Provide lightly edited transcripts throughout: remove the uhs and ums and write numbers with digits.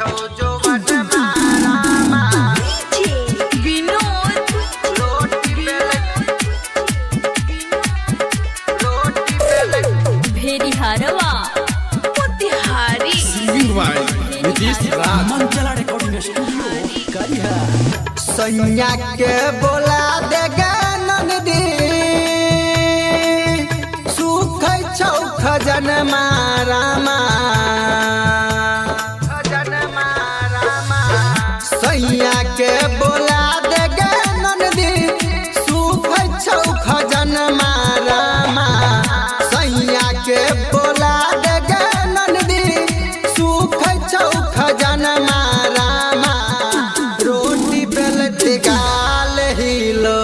छौ जोवन मारामा विनोद रोटी बेलैत रोटी बेलैत भेरिहरवा Motihari singing by Nitish Raj. Manchala recording studio Kariha. सैया के बोला देगा ननदी सुखै छौ खजन मारामा खजन मारामा सैया के बोला देगा ननदी सुखै छौ खजन मारामा सैया के बोला देगा ननदी सुखै छौ खजन मारामा रोटी बेलत गाल हिलो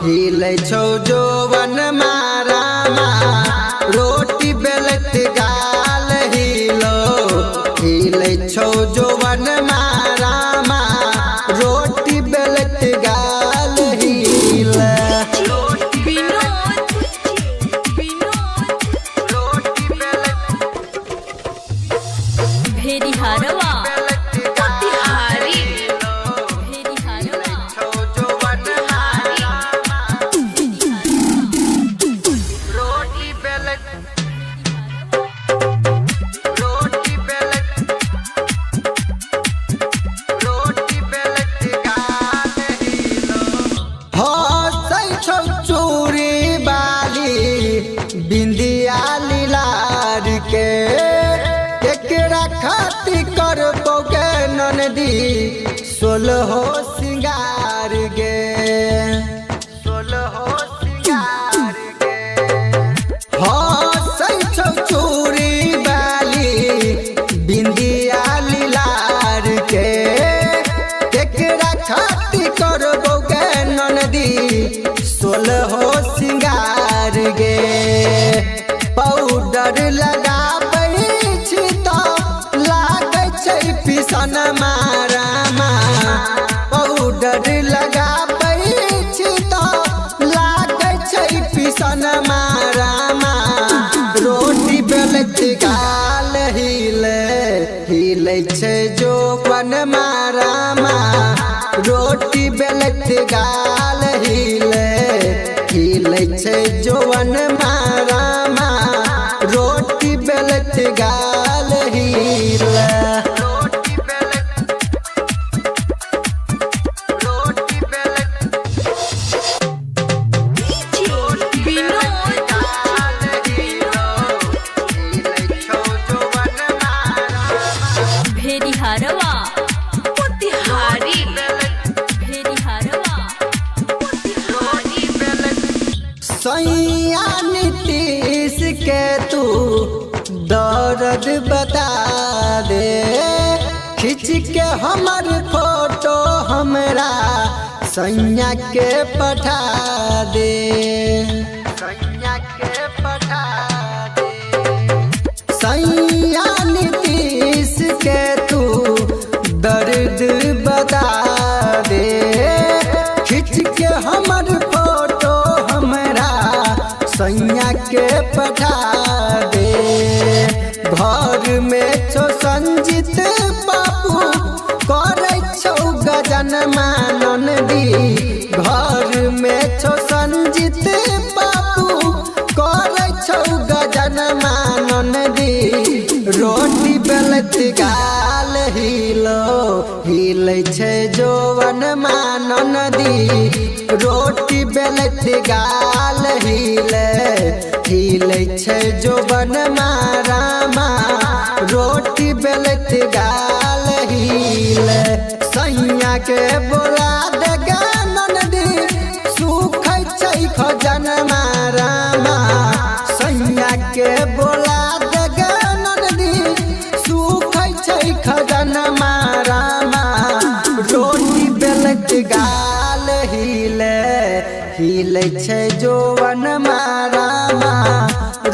हिलै छौ जोवन मारामा रोटी बेलत गाल हिलो हिलै छौ जोवन मारामा रोटी बेलत गाल हिले विनोद विनोद रोटी बेलत भेरिहरवा मोतिहारी भेरिहरवा छौ जोवन मारामा रोटी बेलत रोटी बेलत रोटी बेलत गाल हिलो हसै छौ चूड़ी बाली बिंदिया लीलार के केकरा खातिर करबौ गे ननदी सोलहो सिंगार गे सोलहो सिंगार गे हसै छौ चूड़ी बाली बिंदिया लीलार के केकरा खातिर करबौ गे ननदी सोलहो सिंगार गे पाउडर लगाबै छी तऽ लागै छै पिसन मारामा पाउडर लगाबै छी तऽ लागै छै पिसन मारामा रोटी बेलैत गाल हिले हिले छै जोवन मारामा रोटी बेलैत गाल हिले हिले छै जोवन मारामा रोटी बेलैत गाल हिले रोटी बेलैत रोटी बेलैत विनोद भेरिहरवा मोतिहारी भेरिहरवा मोतिहारी सैया नीतीश के तू दर्द बता दे खींच के हमर फोटो हमरा सैया के पठा दे सैया के पठा दे सैया नीतीश के तू दर्द बता दे खींच के हमर फोटो हमरा सैया के पठा दे घर में छौ संजीत बाबू करै छौ गजन मानन दी घर में छौ संजीत बाबू करै छौ गजन मानन दी रोटी बेलत गाल हिलो हिलै छै जोवन मानन दी रोटी बेलत गाल हिले हिलै छै जोवन मारामा रोटी बेलत गाल हिले सैया के बोला दे ननदी सुखै छै खजन मारामा सैया के बोला दे ननदी सुखै छै खजन मारामा रोटी बेलत गाल हिले हिले छै जोवन मारामा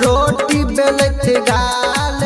रोटी बेलत गाल